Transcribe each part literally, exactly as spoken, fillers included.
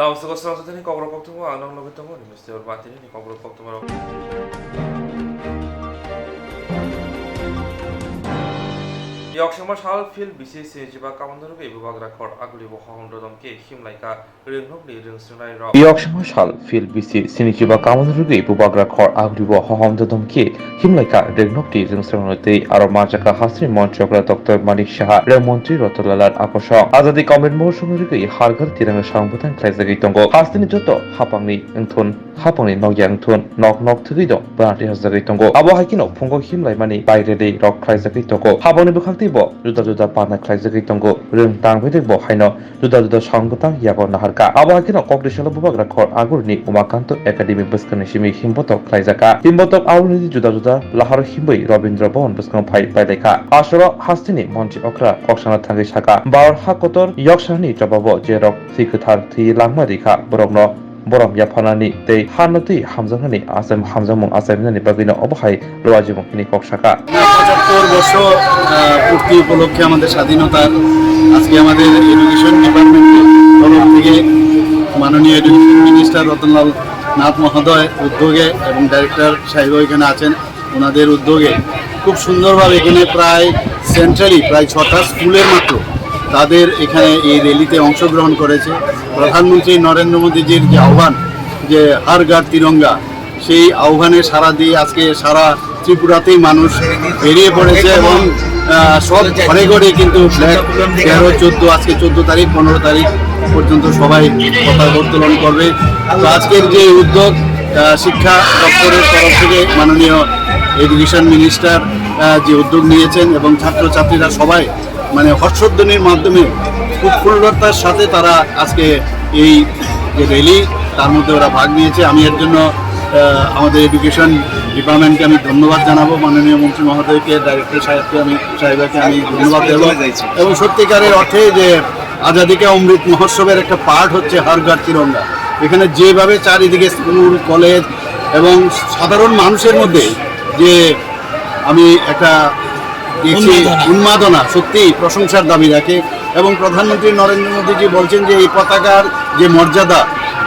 Tamo soko srang soteni kokrok koktwma ang nang logi tongo, ni mister Batini ni kokrok koktwma rok. Yoksema sal field bisi sinijiba kamon rwgwi bubagra khor aguli bo hohom dodom khe himlaika rwngnokni rwngswngnai rok. Yoksema sal field bisi sinijiba kamon rwgwi bubagra khor aguli bo hohom dodom khe himlaika rwngnokni rwngswngnai tei aro manjakha hasteni monchokra Doctor Manik Saha, rwng montri Ratan Lal Akosong. Azadi Comrade Mohotsav rwgwi Har Ghar Tiranga sambuthang khlaijagwi tongo. Hasteni joto hapangni wngthun, hapangni nokya wngthun, nok nok thwgwi dong, bwrang rihajagwi tongo. Abo hai kheno phungo himlaimani bai rally rok khlaijagwi tongo. Habangni bwkhak tei bo juda juda panda khlaijagwi tongo. Rwng tang bedek bo haino juda juda sambuthang yago naharkha. Abo hai kheno Kokdisalo bubagra khor agulini Umakanto Academy bwskangni simi himbotok khlaijakha. Himbotok agulini juda juda laharo himbwi Rabindra Bhavan bwskango phai pailaikha. Asoro hasteni monchi okra koksana thangwi sakha, Bar ha kotor yoksani jobabo jerok thwi kwthar thwi langma rikha, borokno borom yapharnani tei hanno twi hamjaknani achai-, hamjakmung achaimani bagwino obo hai Luajimung hwnwi kok sakha. পঁচাত্তর বছর, আহ, পূর্তি উপলক্ষে আমাদের স্বাধীনতার আজকে আমাদের এডুকেশন ডিপার্টমেন্টের তরফ থেকে মাননীয় এডুকেশন মিনিস্টার রতনলাল নাথ মহোদয় উদ্যোগে এবং ডাইরেক্টর সাহেব এখানে আছেন, ওনাদের উদ্যোগে খুব সুন্দরভাবে এখানে প্রায় সেন্ট্রালি প্রায় ছটা স্কুলের মাত্র তাদের এখানে এই র্যালিতে অংশগ্রহণ করেছে। প্রধানমন্ত্রী নরেন্দ্র মোদীজির যে আহ্বান, যে হর ঘর তিরঙ্গা, সেই আহ্বানে সাড়া দিয়ে আজকে সারা ত্রিপুরাতেই মানুষ বেরিয়ে পড়েছে এবং, আহ, সব ঘরে ঘরে কিন্তু ফ্ল্যাগ তেরো, চোদ্দ, আজকে চোদ্দ তারিখ, পনেরো তারিখ পর্যন্ত সবাই পতাকা উত্তোলন করবে। তো আজকের যে উদ্যোগ, আহ, শিক্ষা দপ্তরের তরফ থেকে মাননীয় এডুকেশন মিনিস্টার, আহ, যে উদ্যোগ নিয়েছেন এবং ছাত্রছাত্রীরা সবাই মানে হর্ষধ্বনির মাধ্যমে খুব উল্লাসের সাথে তারা আজকে এই যে র্যালি, তার মধ্যে ওরা ভাগ নিয়েছে। আমি এর জন্য, আহ, আমাদের এডুকেশন ডিপার্টমেন্টকে আমি ধন্যবাদ জানাবো, মাননীয় মন্ত্রী মহোদয়কে, ডাইরেক্টর সাহেবকে আমি, সাহেবাকে আমি ধন্যবাদ দেবো। এবং সত্যিকারের অর্থে যে আজাদি কা অমৃত মহোৎসবের একটা পার্ট হচ্ছে হর ঘর তিরঙ্গা। এখানে যেভাবে চারিদিকে স্কুল, কলেজ এবং সাধারণ মানুষের মধ্যে যে আমি একটা দেখছি উন্মাদনা। উন্মাদনা, সত্যিই প্রশংসার দাবি রাখে। এবং প্রধানমন্ত্রী নরেন্দ্র মোদীজি বলছেন যে এই পতাকার যে মর্যাদা,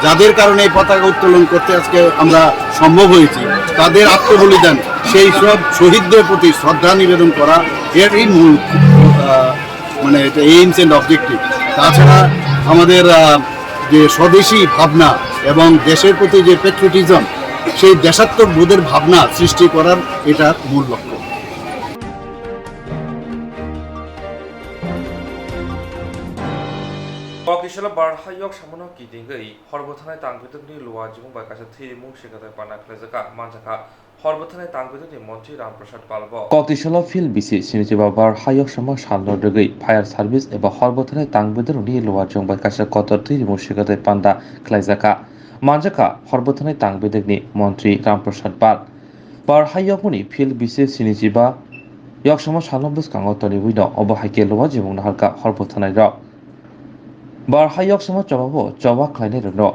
যাদের কারণে এই পতাকা উত্তোলন করতে আজকে আমরা সম্ভব হয়েছি, তাদের আত্মবলিদান, সেই সব শহীদদের প্রতি শ্রদ্ধা নিবেদন করা, এটাই মূল, আহ, মানে এটা এইমস অ্যান্ড অবজেক্টিভ। তাছাড়া আমাদের, আহ, যে স্বদেশী ভাবনা এবং দেশের প্রতি যে প্যাট্রিয়টিজম, সেই দেশাত্মক বোধের ভাবনা সৃষ্টি করার এটা মূল লক্ষ্য। Kokisalo Bar hayok samono kitingwi hor bwthanai tang bedekni luajimung bai kaisa thwi rimung sikatai panda khlaijakha manjakha. Hor bwthanai tang bedekni montri Ram Prasad Pal bo. Kokisalo field bisi sinijiba Bar hayok samo salno rwgwi fire service eba hor bwthanai tang bedekni luajimung bai kaisa kotor thwi rimung sikatai panda khlaijakha manjakha hor bwthanai tang bedekni montri Ram Prasad Pal. Bar hayokmoni field bisi sinijiba yoksamo salno bwskango tonwi no obo hai khe luajimung naharkha hor bwthanai rok. Bar ha yoksamo chobabo choba khlainairokno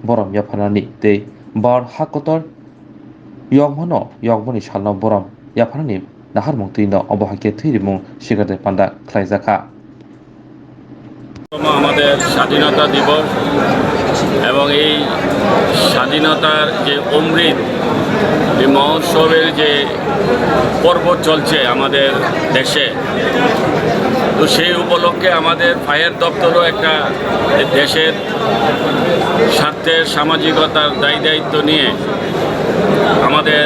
borom yapharnani tei bar ha kotor yokmano yokmoni salno borom yapharnani naharmung twino obo hai khe thwi rimung sikatai panda khlaijakha. আমাদের স্বাধীনতা দিবস এবং এই স্বাধীনতার যে অমৃত, এই মহোৎসবের যে পর্ব চলছে আমাদের দেশে, তো সেই উপলক্ষে আমাদের ফায়ার দপ্তরও একটা দেশের স্বার্থে সামাজিকতার দায় দায়িত্ব নিয়ে আমাদের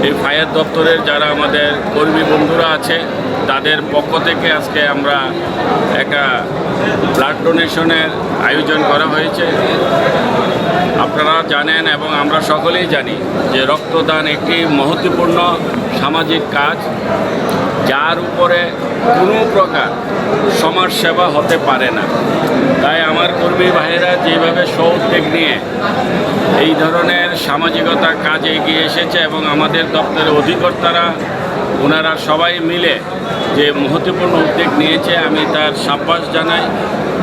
এই ফায়ার দপ্তরের যারা আমাদের কর্মী বন্ধুরা আছে, তাদের পক্ষ থেকে আজকে আমরা একটা ব্লাড ডোনেশনের আয়োজন করা হয়েছে। আপনারা জানেন এবং আমরা সকলেই জানি যে রক্তদান একটি মহত্বপূর্ণ সামাজিক কাজ, যার উপরে কোনো প্রকার সমাজ সেবা হতে পারে না। তাই আমার কর্মী ভাইয়েরা যেভাবে স্ব উদ্যোগ নিয়ে এই ধরনের সামাজিকতা কাজে এগিয়ে এসেছে এবং আমাদের দপ্তরের অধিকর্তারা, ওনারা সবাই মিলে যে মহত্বপূর্ণ উদ্যোগ নিয়েছে, আমি তার সাব্বাস জানাই,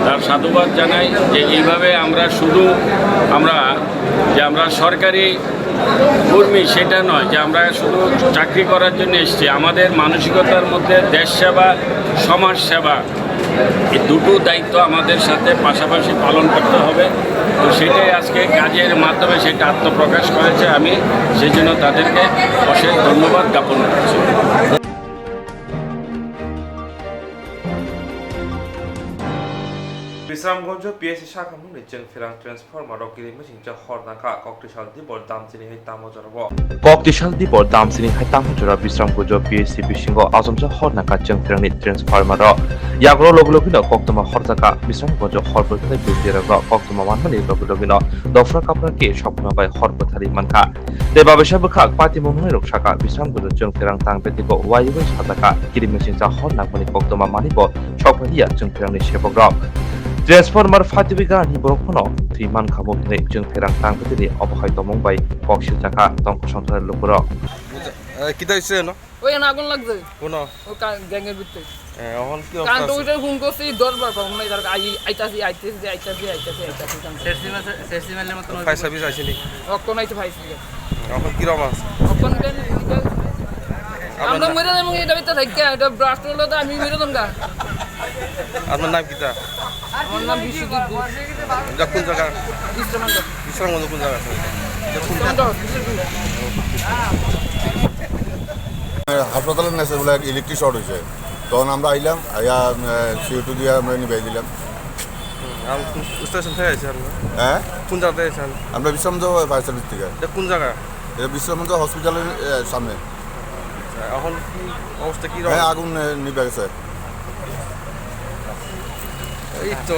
তার সাধুবাদ জানাই যে এইভাবে আমরা শুধু, আমরা, যে আমরা সরকারি কর্মী সেটা নয় যে আমরা শুধু চাকরি করার জন্য এসেছি। আমাদের মানসিকতার মধ্যে দেশ সেবা, সমাজ সেবা, এই দুটো দায়িত্ব আমাদের সাথে পাশাপাশি পালন করতে হবে। তো সেটাই আজকে কাজের মাধ্যমে সেটা আত্মপ্রকাশ করেছে। আমি সেই জন্য তাদেরকে অশেষ ধন্যবাদ জ্ঞাপন করছি। Bisramganj P S C sakhamungni chwng pherang transformer rok kiri machine cha hor nangkha, koktisal dibor damchini hai tamo jorabo. Koktisal dibor damchini hai tamo jora Bisramganj P S C bisingo asomsa hor nangkha chwng pherangni transformer rok. Yagro logi logino koktwma horjakha, Bisramganj hor bwthali bwstirokno koktwma manmani logi logino dopra kapra khe sopno bai hor bwthali mankha. Tei babisa bwkhak patimung nungnai rok sakha, Bisramganj chwng pherang tang betiko waiwi sajakha, kiri machine cha hor nangmani koktwma manwi bo sokphaliya chwng pherangni sebok rok. Transformer phatiwi ganani borok phano thwi mankha bo hinwi chwng pherang tang betini obo hai tongmung bai kok siljakha tongkosong thani lukurok. Eh, kita ise no? Oi, ano agun lagde. Kono? O ka-, gang er bhitor. Eh, ohon ki obostha ase? Kanto uthai phone korsi, dos bar phone nai, tar ai-, aitasi, aitasi, aitasi, aitasi, aitasi, kanto. Sersi mas-, sersi male moto. Fire service aisini? Okkon aito fire service. Ohon ki rom ase? Okkon den, den. Amra mure dem, eta bita thakka, eta blast hole to ami mure dem ga. Apnar nam kita? Amar nam Biswajit Ghosh. Eta kon jaga? Bisramganj. Bisramganj kon jaga ase? Bisramganj hospital. হাসপাতালে নেছে বলে এক electric short হয়েছে, তখন আমরা আইলাম, আইয়া CO two দিয়ে আমরা নিবাই দিলাম। হুম, আর কোন স্টেশন থেকে আইছেন আপনারা? হ্যাঁ? কোন জায়গা থেকে আইছেন? আমরা বিশ্রামগঞ্জ ফায়ার সার্ভিস থেকে। এটা কোন জায়গা? এটা বিশ্রামগঞ্জ হসপিটালের, এ, সামনে। আচ্ছা, এখন কি অবস্থা, কি রকম? হ্যাঁ, আগুন, এ, নিভে গেছে। এই তো।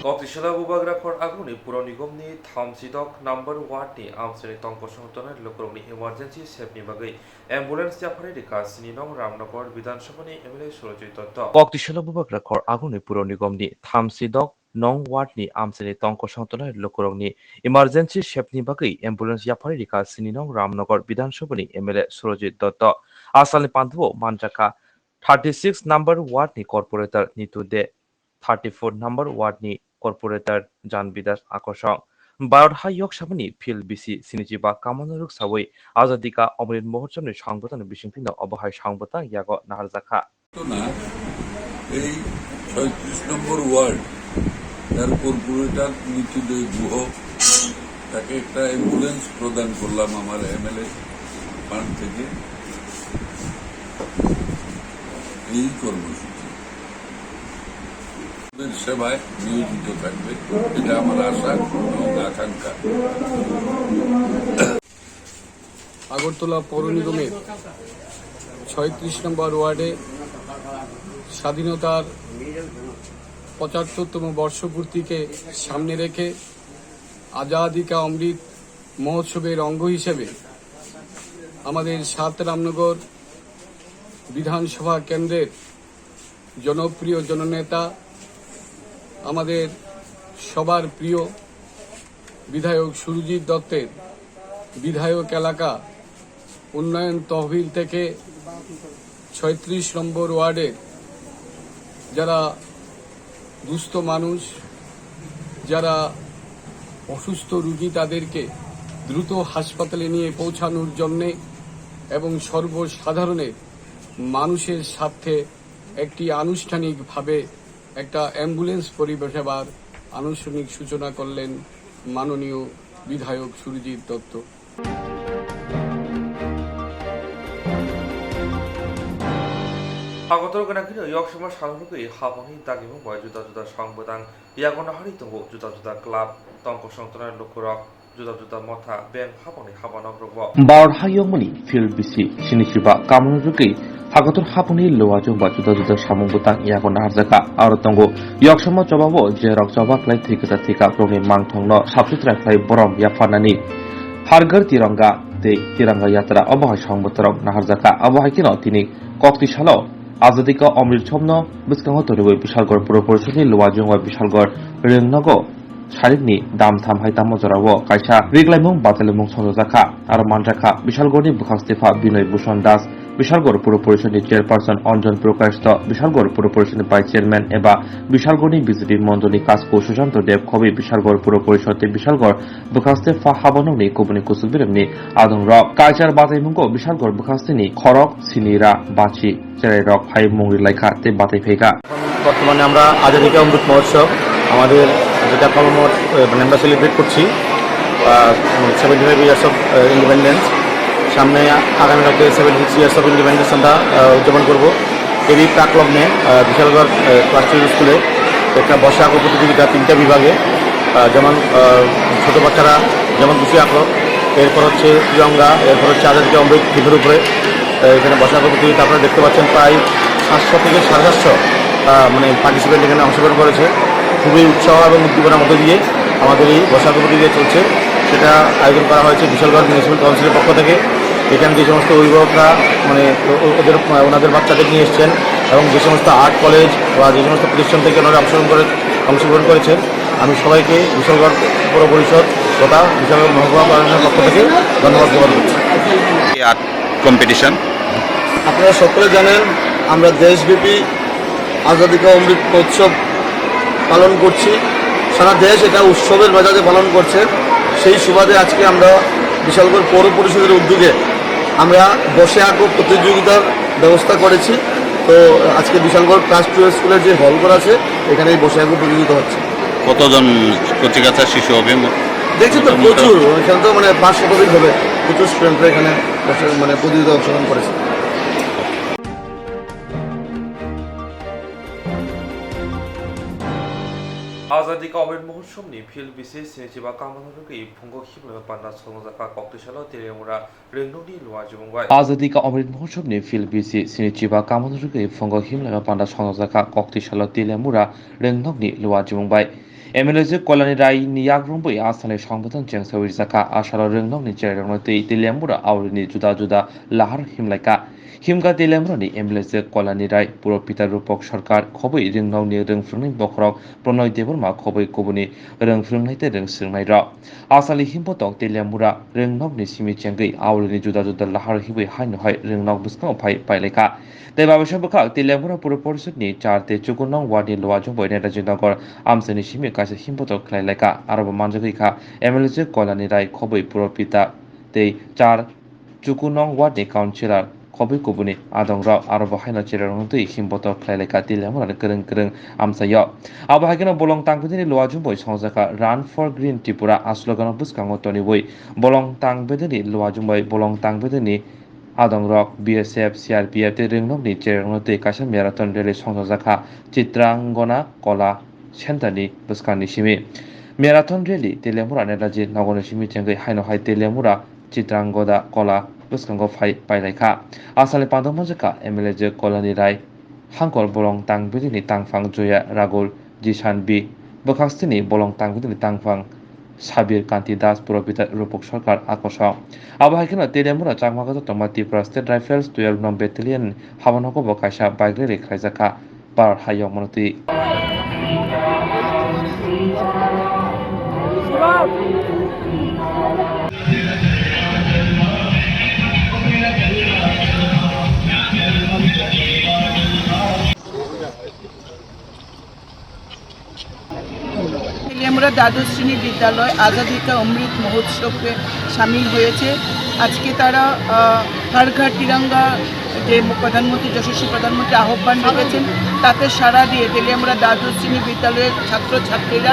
Koktisala Bubagra Khor Aguni Puro Nigomni thamsidok number ward ni amsini tongkosong tongnai lukurokni emergency sep ni bagwi ambulance yaphari rikha sini nong Ramnagar Bidhan Sabhani M L A Surojit Dotto. Koktisala Bubagra Khor Aguni Puro Nigomni thamsidok nong ward ni amsini tongkosong tongnai lukurokni emergency sep ni bagwi ambulance yaphari rikha sini nong Ramnagar Bidhan Sabhani M L A Surojit Dotto. Asalni pantao manjakha thirty six number ward ni corporator Nitu De, thirty four number ward ni corporator Jan Bidas Akosong. Bharat ha yok sabani phil bisi sinichiba kamano rwksawi Azadi ka Amrit Mahotsav ni sangbutan bisingtwi no obo hai sangbutan yago naharjakha. ঘটনা, এই ছয়ত্রিশ নম্বর ওয়ার্ড, তার কর্পোরেটর নিতু দে গুহ, তাকে একটা অ্যাম্বুলেন্স প্রদান করলাম আমার MLA fund থেকে। এই কর্মসূচি সেবায় নিয়োজিত থাকবে, এটা আমার আশা এবং আকাঙ্ক্ষা। আগরতলা পৌর নিগমের ছয়ত্রিশ নম্বর ওয়ার্ডে স্বাধীনতার পঁচাত্তরতম বর্ষপূর্তিকে সামনে রেখে আজাদি কা অমৃত মহোৎসবের অঙ্গ হিসেবে আমাদের সাত রামনগর বিধানসভা কেন্দ্রের জনপ্রিয় জননেতা, আমাদের সবার প্রিয় বিধায়ক সুরজিৎ দত্তের বিধায়ক এলাকা উন্নয়ন তহবিল থেকে ছয়ত্রিশ নম্বর ওয়ার্ডের যারা দুস্থ মানুষ, যারা অসুস্থ রুগী, তাদেরকে দ্রুত হাসপাতালে নিয়ে পৌঁছানোর জন্যে এবং সর্বসাধারণের মানুষের স্বার্থে একটি আনুষ্ঠানিকভাবে একটা অ্যাম্বুলেন্স পরিষেবার আনুষ্ঠানিক সূচনা করলেন মাননীয় বিধায়ক সুরজিৎ Dutta. Agotoro gwnang kheno yoksoma salrogwi haboni dagimung bai juda juda song bwtang yago nahari tongo, juda juda club tongkosong tongnai lukurok, juda juda motha, bank haboni habanok rokbo. Bharat hayungmani field bisi sinichiba kamano rwgwi Hakotor hapungni luwajwng ba juda juda samung bwtang yago naharjakha. Aro tongo, yoksoma chobao je rok choba khlai thwi kwcha thwi kha, borokni mangthongno sap sutra khlai borom yapharnani Har Ghar Tiranga tei Tiranga Yatra obo hai samung bwtang rok naharjakha. Abo hai kheno tini kokti salo Azadi ka Amrit Chomno bwskango tonwi Bishalgarh Puro Porishadni luwajwng bai Bishalgarh Rengnogo Sarikni dam tham hai tamo jorao kaisa riklaimung batalimung songjajakha. Aro manjakha Bishalgarhni bwkhak stepha Binoy Bhushan Das, Bishalgarh Puro Porishod ni Chairperson Anjan Prakash to Bishalgarh Puro Porishod ni Vice Chairman eba Bishalgarh ni B J P mondol ni Kasku Sushanta Deb khobwi Bishalgarh Puro Porishod tei Bishalgarh bwkhaste pha habanokni kubuni kusuk biremni adongrok. Kaichar bataimungo Bishalgarh bwkhasteni khorok, sinira, bachi, cherairok phai mung rilaikha tei batai phaikha. বর্তমানে আমরা আজাদি কা অমৃত মহোৎসব, আমাদের যেটা কর্মমঠ, আহ, মানে আমরা সেলিব্রেট করছি, আহ, seventy five years of, আহ, ইন্ডিপেন্ডেন্স। সামনে আগামী কালকে seventy six years of independence আমরা, আহ, উদযাপন করব। এরই প্রাক লগ্নে, আহ, বিশালগড়, আহ, ক্লাস টুয়েলভ স্কুলে একটা বর্ষা আঁকো প্রতিযোগিতা তিনটা বিভাগে, আহ, যেমন, আহ, ছোট বাচ্চারা যেমন খুশি আঁকলো, এরপর হচ্ছে তিরঙ্গা, এরপর হচ্ছে আজাদি কা অমৃত থিমের উপরে, আহ, এখানে বর্ষা আঁকো প্রতিযোগিতা আপনারা দেখতে পাচ্ছেন প্রায় সাতশো থেকে সাড়ে সাতশো, আহ, মানে পার্টিসিপেন্ট এখানে অংশগ্রহণ করেছে। খুবই উৎসাহ এবং উদ্দীপনার মধ্য দিয়ে আমাদের এই বর্ষা আঁকো প্রতিযোগিতা চলছে। সেটা আয়োজন করা হয়েছে বিশালগড় মিউনিসিপ্যাল কাউন্সিলের পক্ষ থেকে। এখানে যে সমস্ত অভিভাবকরা মানে ও-, ও-, ওদের, ওনাদের বাচ্চাদের নিয়ে এসছেন এবং যে সমস্ত আর্ট কলেজ বা যে সমস্ত প্রতিষ্ঠান থেকে ওনারা অংশগ্রহণ করে, অংশগ্রহণ করেছেন, আমি সবাইকে বিশালগড় পৌর পরিষদ তথা বিশালগড় মহকুমা প্রশাসনের পক্ষ থেকে ধন্যবাদ জ্ঞাপন করছি। এই আর্ট কম্পিটিশন। আপনারা সকলে জানেন, আমরা দেশব্যাপী আজাদি কা অমৃত মহোৎসব পালন করছি। সারা দেশ এটা উৎসবের মেজাজে পালন করছে। সেই সুবাদে আজকে আমরা বিশালগড় পৌর পরিষদের উদ্যোগে আমরা বসে আঁকো প্রতিযোগিতার ব্যবস্থা করেছি। তো আজকে বিশালগড় ক্লাস টু স্কুলের যে হল করা আছে, এখানে এই বসে আঁকো প্রতিযোগিতা হচ্ছে। কতজন কচিকাঁচা শিশু হবে? দেখছি তো প্রচুর, এখানে তো মানে পাঁচ শতাধিক হবে, প্রচুর স্টুডেন্টরা এখানে বসে মানে প্রতিযোগিতা অংশগ্রহণ করেছে। Azadi ka Amrit Mahotsav ni field bisi sinichiba kamano rwgwi phungo himlaiba panda songjakha Koktisalo Teliamura Rwngnokni Luajumung bai. Azadi ka Amrit Mahotsav ni field bisi sinichiba kamano rwgwi phungo himlaiba panda songjakha Koktisalo Teliamura Rwngnokni Luajumung bai. M L A J Kalyani Rai ni yakrwng bai asani songbodan chengsawi rijaka asalo rwngnokni cherairokno tei Teliamura aurini juda juda lahar himlaika. Himkha Teliamurani M L A J Kalyani Rai, Puro Pita Rupak Sarkar, khobwi rwngnokni rwngphwrwngni bokhorok Pronoy Debbarma khobwi kubuni rwngphwrwngnai tei rwngswrwngnairok. Asali himbotok Teliamura rwngnokni simi chengwi aurini juda juda lahar himwi haino hai rwngnok bwskango phai pailaikha. Tei babisa bwkhak Teliamura Puro Porishodni char tei chukur nong wardni Luajumbai Netaji Nagar amchaini simi kaisa himbotok khlailaikha. Arobo manjagwi kha M L A J Kalyani Rai khobwi Puro Pita tei char chukur nong wardni councillor khobwi kubuni adongrok arobo haino cherairokno twi himbotok khlailaikha Teliamurani kwrwng kwrwng amchaio. Abo hai kheno bolong tangbedini Luajumbai songjakha Run for Green Tripura a slogan-o bwskango toniwi bolong tangbedini Luajumbai bolong tangbedini adongrok B S F, C R P F tei rwngnokni cherairokno twi kaisa marathon rally songjakha Chitrangona Kola Centre-ni bwskangni simi. Marathon rally Teliamura Netaji Nagarni simi chengwi haino hai Teliamura Chitrangona Kola bwskango phai pailaikha. Asani pandok manjakha M L A J Kalyani Rai, Hangkor bolong tangbedini tangphang Joya Ragul Jisan B, bwkhak stini bolong tangbedini tangphang Sabir Kanti Das, Puro Pita Rupak Sarkar akosong. Abo hai kheno Teliamura Chakma Gata Tongma Tripura State Rifles twelve nong Battalion habanogo bo kaisa bike rally khlaijakha Par Hayong Monoti. Teliamura দ্বাদশ শ্রেণী বিদ্যালয় আজাদি কা অমৃত মহোৎসবে সামিল হয়েছে। আজকে তারা, আহ, হর ঘর তিরঙ্গা, যে প্রধানমন্ত্রী, যশস্বী প্রধানমন্ত্রী আহ্বান রেখেছেন, তাতে সাড়া দিয়ে তেলিয়ামুড়া দ্বাদশ শ্রেণী বিদ্যালয়ের ছাত্রছাত্রীরা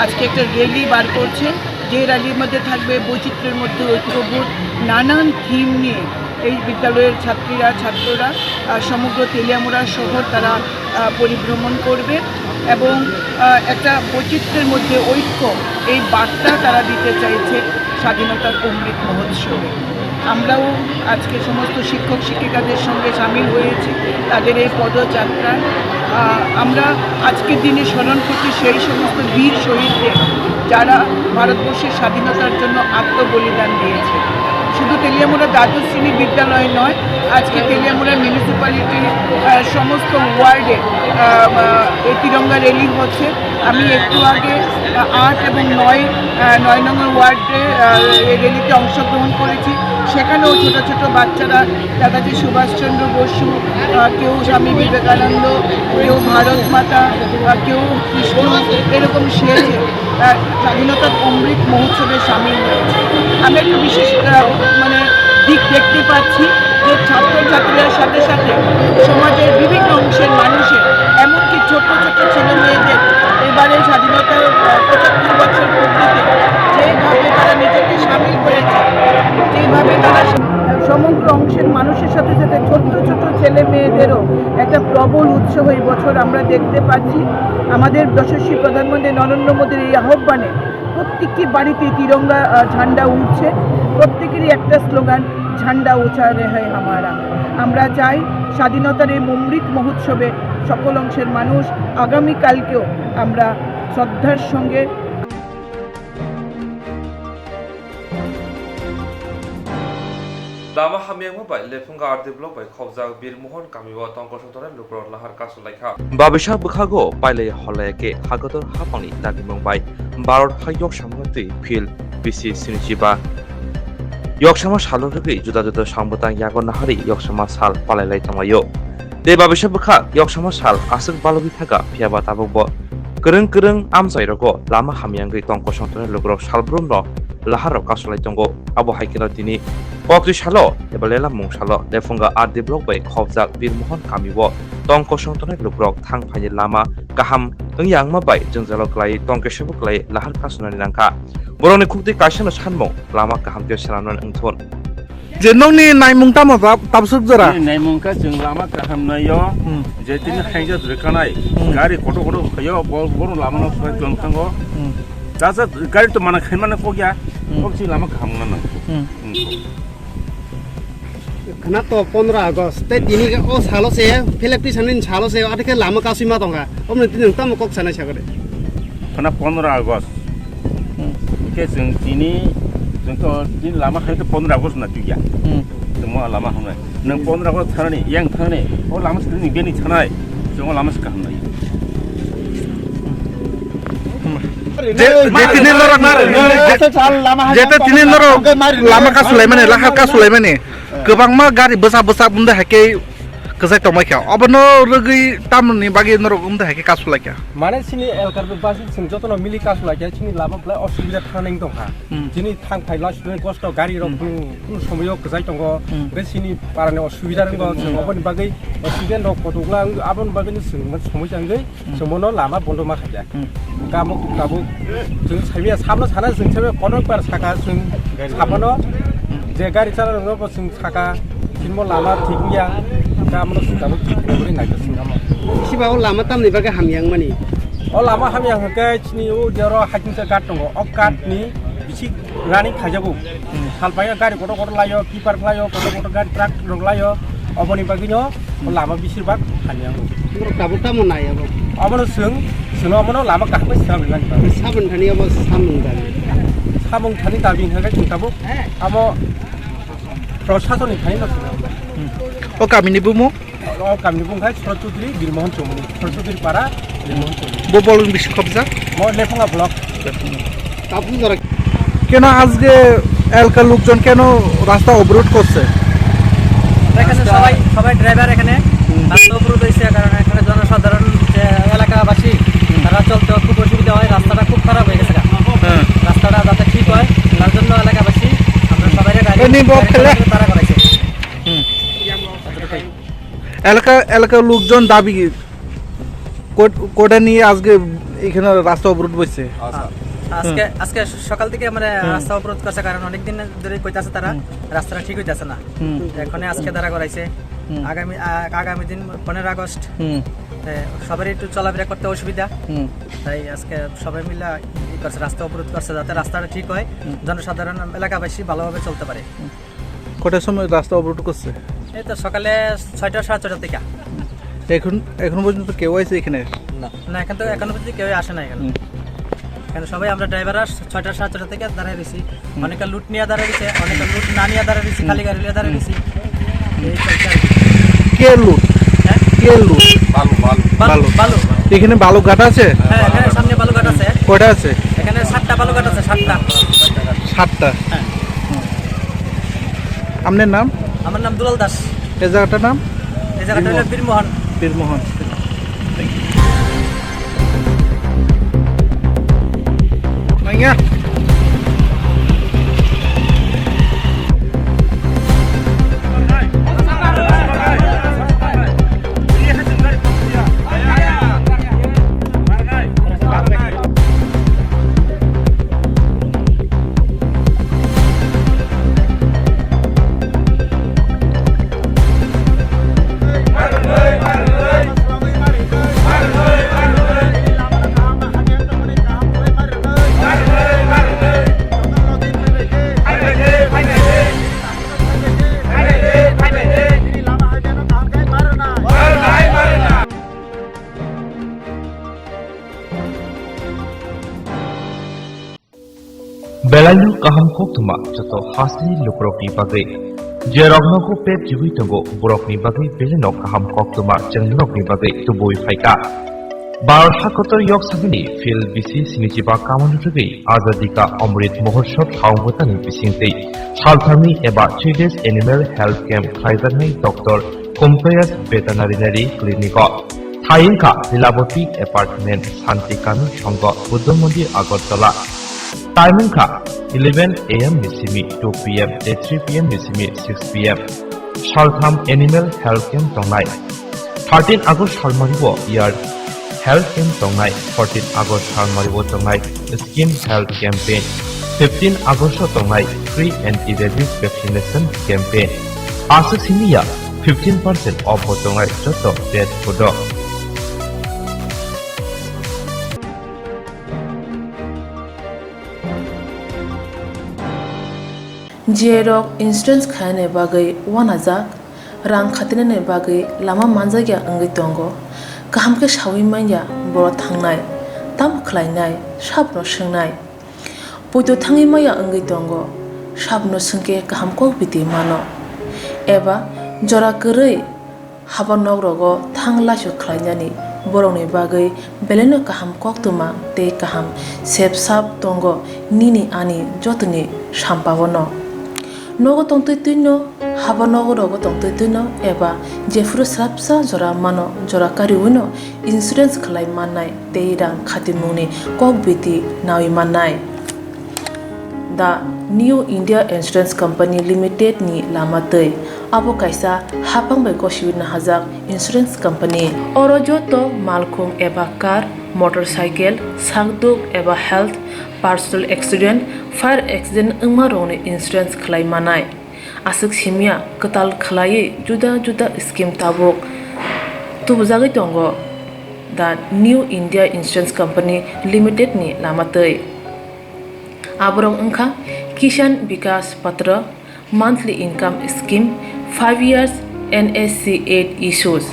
আজকে একটা র‍্যালি বার করছে। যে র‍্যালির মধ্যে থাকবে বৈচিত্র্যের মধ্যে ঐক্যবোধ, নানান থিম নিয়ে এই বিদ্যালয়ের ছাত্রীরা, ছাত্ররা, আহ, সমগ্র তেলিয়ামুড়া শহর তারা, আহ, পরিভ্রমণ করবে এবং, আহ, একটা বৈচিত্র্যের মধ্যে ঐক্য, এই বার্তা তারা দিতে চাইছে স্বাধীনতার অমৃত মহোৎসবে। আমরাও আজকে সমস্ত শিক্ষক শিক্ষিকাদের সঙ্গে সামিল হয়েছি তাদের এই পদযাত্রায়। আহ, আমরা আজকের দিনে স্মরণ করছি সেই সমস্ত বীর শহীদদের, যারা ভারতবর্ষের স্বাধীনতার জন্য আত্মবলিদান দিয়েছে। শুধু তেলিয়ামুড়া দ্বাদশ শ্রেণী বিদ্যালয় নয়, আজকে তেলিয়ামুড়া মিউনিসিপ্যালিটির, আহ, সমস্ত ওয়ার্ডে, আহ, আহ, এই তিরঙ্গা র‍্যালি হচ্ছে। আমি একটু আগে, আহ, আট এবং নয়, আহ, নয় নম্বর ওয়ার্ডে, আহ, এই র‍্যালিতে অংশগ্রহণ করেছি। সেখানেও ছোট ছোট বাচ্চারা নেতাজি সুভাষচন্দ্র বসু, আহ, কেউ স্বামী বিবেকানন্দ, কেউ ভারত মাতা, আহ, কেউ কৃষ্ণ, এরকম সেজে, আহ, স্বাধীনতার অমৃত মহোৎসবে সামিল হয়েছে। আমরা একটা বিশেষ, আহ, মানে, দিক দেখতে পাচ্ছি যে ছাত্রছাত্রীরা সাথে সাথে সমাজের বিভিন্ন অংশের মানুষের, এমনকি ছোট্ট ছোট্ট ছেলে মেয়েদের এবারে স্বাধীনতার, আহ, পঁচাত্তর বছর পূর্তিতে যেভাবে তারা নিজেকে সামিল করেছে, যেভাবে তারা সা-, সমগ্র অংশের মানুষের সাথে সাথে ছোট্ট ছোট্ট ছেলে মেয়েদেরও একটা প্রবল উৎসাহ এই বছর আমরা দেখতে পাচ্ছি। আমাদের যশস্বী প্রধানমন্ত্রী নরেন্দ্র মোদীর এই আহ্বানে প্রত্যেকটি বাড়িতে তিরঙ্গা, আহ, ঝান্ডা উঠছে। প্রত্যেকেরই একটা স্লোগান, "ঝান্ডা উঁচা রেহাই হামারা।" আমরা চাই স্বাধীনতার এই অমৃত মহোৎসবে সকল অংশের মানুষ আগামীকালকেও আমরা শ্রদ্ধার সঙ্গে Lama hamyangma bai Lephunga R D block bai khobjak Birmohon kamio tongkosong tongnai lukurok lahar kasu laikha. Babisa bwkhago pailai holai khe hagodor hapangni dagimung bai Bharat ha yoksama twi phil bisi sinichiba yoksama salo rwgwi juda juda sambwtang yago nahari yoksama sal palailai tonglaio. Tei babisa bwkha yoksama sal aswk balogwi thaka, phiyaba tabukbo kwrwng kwrwng amchairogo lama hamyangwi tong kosong tongnai lukurok salbrumno laharok kasulai tongo. Abo hai kheno tini kokti salo eba lela mung salo Lephunga R D block bai khobjak Birmohon kamio tong kosong tongnai lukurok thang phaini lama kaham wngya wngma bai jwngjalo kwlai tong kesebo kwlai lahar kasunani nangkha. Borokni khukti kaisano sanmung lama kaham tei swnamnani wngthun. Je nokni naimung tamo tab-, tabswk jora? Nini naimung khe chwng lama kaham naio, Hmm. je tini hainjak rwkhanai, Hmm. gari kotor kotor phaio, bo-, bono lama no phai tong thango. Hmm. Jasa gari to mana khaimano kokya, Hmm. kok si lama kaham nang. Hmm. Hmm. Khna to pondro August, tei tini khe o salo se, Philip Tisani salo se, ati khe lama kasui ma tongkha. Omni tini tamo kok sanai sakore. Khna pondro August. Hmm. Hingke chwng tini, chwng to tini lama hai to pondro August na tuya. Hmm. Chwng mo lama hamnai. Nwng pondro August thanani, yang thanani, o lama sini bini thanai, chwng o lama sika hamnai. Je, je tini norok, je, jete tini norok lama ka sulaimani, lahar ka sulaimani. Kwbangma gari bwsa bwsa bunda hai khe kwchai tongbai kha. Obono rwgwi tamoni bagwi norok wng hai khe kasu lai kha. Mane chini elkar basi chwng jotono mili kasu lai kha, chini lama belai osubida thangnai wng tong kha. Hmm. Chini thang phai last minute kosto gari rok Hmm. kunu, kunu somoyo kwchai tongo. Hmm. Hwnkhe chini parani osubida wng tong, Hmm. oboni bagwi student rok kotokla wng, aboni bagwi chwng somoi changwi Hmm. Chwng bono lama bondo ma khaijak. Hmm. Tabuk, tabuk, chwng saimanya sabno sana, chwng saimanya kono bar saka, chwng sabono je gari chalarokno bo chwng saka, chini bo lama thik ya, ta abono chwng tabuk thik khe bwrwi naikhe chwng amo. Siba o lama tamni bagwi hamya wngmani? O lama hamya hwnkhe chini o jero hakingsa ghat tongo, o ghat ni bisik running khaijago. Hmm. Salpaiyo gari kotor kotor laio, tipper khlaio, kotor kotor gari truck rok laio, oboni bagwino Hmm. lama bisir bak hamya wngo. Borok tabuk tamo nai abo? Obono chwng, chwngno omono lama kaham bai swnam rimani bagwi. Saboni thani abo samung dabi? Samung thani dabi hwnkhe chwng tabuk amo prosasoni thani no swnam. Hmm. O kamini bumo? O kamini bung khai Sora Chaudhuri, Birmohon Chomoni. Sora Chaudhuri para, Birmohon Chomoni. Bo bolong bisi khobjak? Mo Lephunga block. Tabuk jora. কেন আজকে এলাকার লোকজন কেন রাস্তা অবরোধ করছে? এখানে সবাই, সবাই ড্রাইভার এখানে হুম। রাস্তা অবরোধ হয়েছে, কারণ এখানে জনসাধারণ, যে এলাকাবাসী, হুম। তারা চলতে খুব অসুবিধা হয়, রাস্তাটা খুব খারাপ হয়ে গেছে। হ্যাঁ। রাস্তাটা যাতে ঠিক হয়, তার জন্য এলাকাবাসী আমরা সবাই গাড়ি এ, নিব, গাড়ি খেলে। চালাতে তারা করাইছে। হুম। এতটুকুই। এলাকা, এলাকার লোকজন দাবি কোট-, কোটা নিয়ে আজকে এখানে রাস্তা অবরোধ বসছে। আচ্ছা। আজকে, হুম। আজকে সকাল থেকে মানে হুম। রাস্তা অবরোধ করছে, কারণ অনেক দিন ধরে কইতাছে তারা হুম। রাস্তাটা ঠিক হইতাছে না। হুম। এখন আজকে তারা করাইছে। হুম। আগামী, আ-, আগামী দিন পনেরো আগস্ট। হুম। এ, সবারই একটু চলাফেরা করতে অসুবিধা। হুম। তাই আজকে সবাই মিলে ই করছে, রাস্তা অবরোধ করছে যাতে রাস্তাটা ঠিক হয়, হুম। জনসাধারণ এলাকাবাসী ভালোভাবে চলতে পারে। হুম। কটার সময় রাস্তা অবরোধ করছে? এই তো সকালে ছয়টা, সাড়ে ছয়টা থেকে। এখন, এখনো পর্যন্ত কেউ আছে এখানে? না। না, এখন তো এখনো পর্যন্ত কেউ আসে না এখানে। হুম। এখানে সবাই আমরা ড্রাইভাররা ছয়টা, সাড়ে ছয়টা থেকে দাঁড়ায় রয়েছি। হুম। অনেকে লুট নিয়ে দাঁড়ায় রয়েছে, অনেকে লুট না নিয়ে দাঁড়ায় রয়েছে, হুম। খালি গাড়ি নিয়ে দাঁড়ায় হুম। রয়েছি। হুম। এই চলছে আর কি। কে লুট? হ্যাঁ? কে লুট? বালু, বালু। বালু, বালু। বালু। এখানে বালুঘাট আছে? হ্যাঁ, এখানে সামনে বালুঘাট আছে। কয়টা আছে? এখানে সাতটা বালুঘাট আছে, সাতটা। সাতটা? হ্যাঁ। হুম। আপনার নাম? আমার নাম দুলাল দাস। এই জায়গাটার নাম? এই জায়গাটা হলো বীরমোহন। Birmohan. Belaino kaham koktwma joto hasini lukurokni bagwi. Jerok nogo pep chigwi tongo, borokni bagwi belaino kaham koktwma chwng norokni bagwi tubui phaikha. Bharat hakotor yok samani phil bisi sinichiba kamano rwgwi Azadi Ka Amrit Mahotsav saungwtani bisingtwi salthamni eba three days annual health camp khlaijaknai Doctor Kumpayas Veterinary Clinic o. Thai wngkha Lilaboti Apartment, Santi Kami Songho, Buddha Mandir, Agartala. Time wngkha eleven A M ni simi two P M tei three P M ni simi six P M. Saltham Animal Health Camp tongnai. Thirteen August salmari o year health camp tongnai. Fourteen August salmari o tongnai scheme health campaign. Fifteen August o tongnai free anti-rabies vaccination campaign. Aswk simi ya fifteen percent off o tongnai joto pet food o. Jerok insurance khainani bagwi uanajak, rang khatinani bagwi lama manjakya wngwi tongo. Kaham khe saui manya borok thangnai, tamo khlainai, sabno swngnai. Poito thangwi maya wngwi tongo, sabno swngkhe kaham kok biti mano. Eba jora kwrwi haba nok rogo thang laisu khlainani borokni bagwi belaino kaham koktwma tei kaham sep sap tongo nini ani jotoni sampao no. Nogo tongtwi twino, haba nogo rogo tongtwi twino eba jephuru swrapsa jora mano jora kariwino insurance khlai mannai tei rang khatimungni kok biti naui mannai. The New India Insurance Company Limited ni lama twi. Abo kaisa haphang bai gosiwi nahajak insurance company. Oro joto malkhung eba car, motorcycle, sakduk eba health, personal accident, fire accident wngma rokni insurance khlai manai. Aswk simya kwtal khlaiwi juda juda scheme tabuk tubujagwi tongo the New India Insurance Company Limited ni lama twi. Aborok wngkha Kisan Vikas Patra, monthly income scheme, five years N S C eight issues,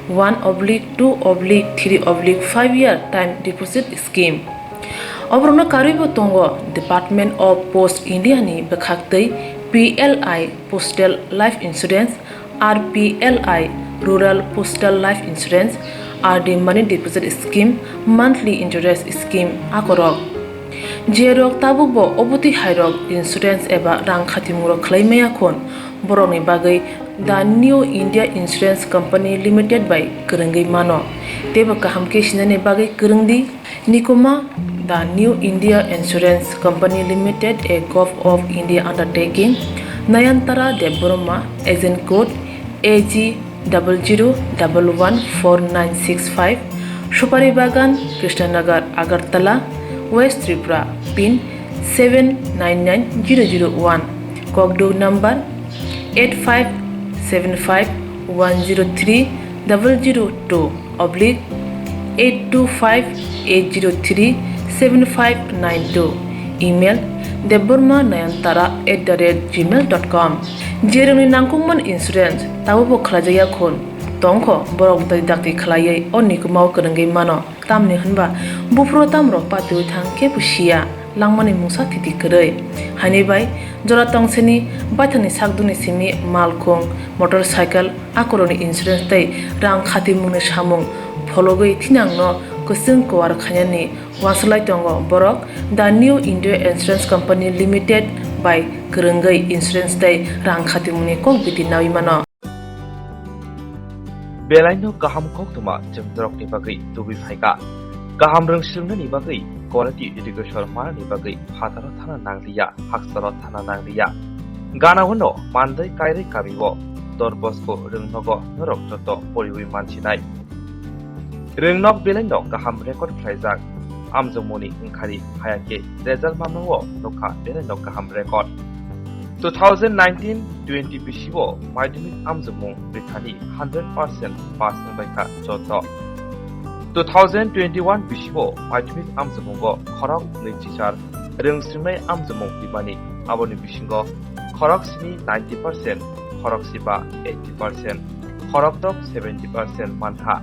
one oblique two oblique three oblique five year time deposit scheme. Oborokno karwibo tongo Department of Post India ni bwkhaktwi P L I Postal Life Insurance, R P L I Rural Postal Life Insurance, R D Money Deposit Scheme, Monthly Interest Scheme akorok. Jerok tabukbo obotwi hairok insurance eba rang khatimung rok khlai maya khun, borokni bagwi The New India Insurance Company Limited bai kwrwngwi mano. Teibo kaham khe sinani bagwi kwrwng di. Nikuma, The New India Insurance Company Limited, a Govt of India undertaking, Nayantara Debbarma, agent code A G double zero double one four nine six five, Supari Bagan, Krishnanagar, Agartala, West Tripura, pin seven nine nine zero zero one, Kokduk number eight five seven five one zero three double zero two oblique eight two five eight zero three seven five nine two, email debbarma nayantara at the rate gmail dot com. Jerokni nangkukmani insurance tabukbo khlaijakya khun tongkho, borok dai dakti khlaiwi o nikumao kwrwngwi mano. Tamni hwnba buphuru tamrok patiwi thang khe bo siya, langmani mungsa thiti kwrwi. Haini bai jora tongseni baithangni sakdukni simi malkhung, motorcycle, akorokni insurance tei rang khatimungni samung phologwi thinangno kwchwng kuar khainani uansuk lai tongo borok The New India Insurance Company Limited bai kwrwngwi insurance tei rang khatimungni kok biti nawi mano. Belaino kaham koktwma chwng norokni bagwi tubui phaikha. Kaham rwng swrwngnani bagwi quality education manani bagwi phataro thana nangliya, haksaro thana nangliya. Ganao no Mandai Kairwi kamio Don Bosco rwngnogo norok joto poriwi mansinai. Rwngnok belaino kaham record khlaijak. Amjokmungni wngkhari hayakhe result mamao nokha belaino kaham record. Two thousand nineteen twenty bisio madhyamik amjokmung rithani hundred percent pass wngbaikha joto. Two thousand twenty-one bisio madhyamik amjokmungo khorok nwi chichar rwng swrwngnai amjokmung rimani, aboni bisingo khorok sni ninety percent, khorok siba eighty percent, khorok dok seventy percent mankha.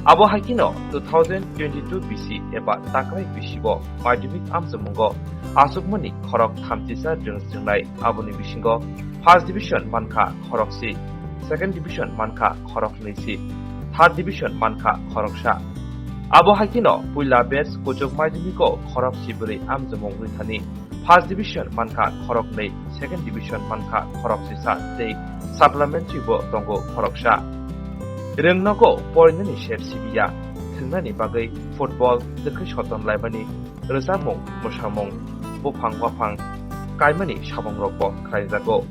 Abo hai kheno two thousand twenty-two bisi eba takrai bisibo madhyamik amjokmungo achukmani khorok thamchisa rwng swrwngnai, aboni bisingo first division mankha khorok si, second division mankha khorok nwi si, third division mankha khorok sa. Abo hai kheno puila batch kuchuk madhyamiko khorok si bwrwi amjokmung rithani first division mankha khorok nwi, second division mankha khorok sisa tei supplementary bo tongo khoroksa. Rwngnogo porinani sep sibiya, thwngnani bagwi football, twkhwi soton laimani, rwchapmung, mwsamung, buphang waphang kaimani samungrokbo khlaijago.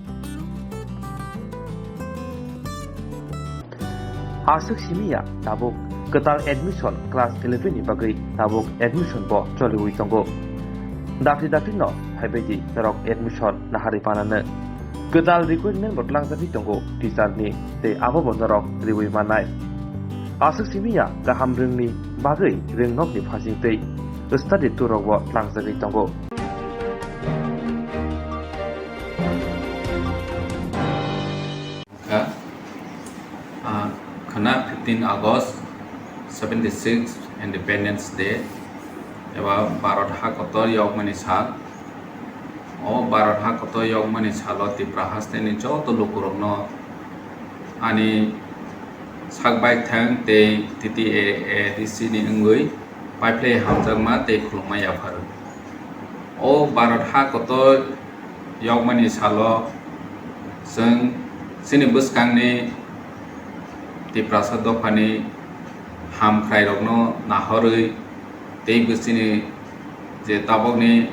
Aswk simi ya tabuk kwtal admission class eleven ni bagwi tabuk admission bo choliwi tongo. Dakti dakti no phaibai di norok admission naharwi panano. Kwtal requirement bo tlangjagwi tongo teacher ni tei abo bo norok riwi mannai. Aswk simi ya kaham rwngni bagwi rwngnokni phasing tei study tour rok bo tlangjagwi tongo. Kha, ah, khwna fifteen August, seventy-six Independence Day, eba Bharat ha kotor yokmani sal. O Bharat ha kotor yokmani salo Tripura hasteni joto lukurokno ani sak baithang tei T T A A D C ni wngwi paiphlai hamjakma tei khulumma yapharo. O Bharat ha kotor yokmani salo chwng chini bwskangni Tiprasa dophani hamkrairokno nahorwi tei bwsini je tabokni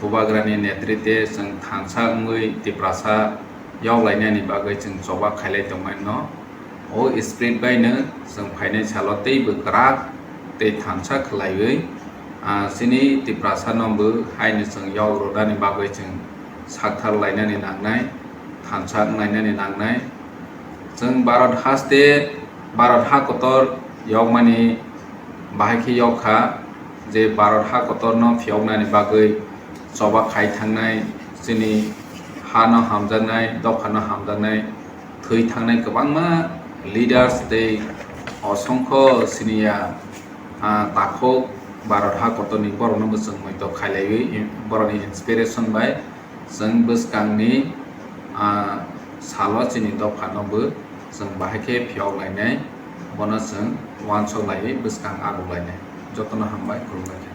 bubagrani netritwe chwng thansa wngwi Tiprasa yoklainani bagwi chwng choba khailai tongmano. O spirit baino chwng phainai salo teibo kwrak tei thansa khlaiwi, ah, chini Tiprasano bo haino chwng yok rwnani bagwi chwng sakthar lainani nangnai, thansa wnglainani nangnai. Chwng Bharat haste, Bharat ha kotor yokmani bahai khe yok kha je Bharat ha kotorno phiyoknani bagwi choba khai thangnai, chini hano hamjaknai, dophano hamjaknai, thwi thangnai kwbangma leaders tei osongkho siniya, ah, takhuk Bharat ha kotorni borokno bo chwng moito khailaiwi, borokni inspiration bai chwng bwskangni, ah, salo chini dophano bo chwng bahai khe phiyok lainai, bono chwng uansuk laiwi bwskang aruk lainai. Jotono hambai, khulumbai khe.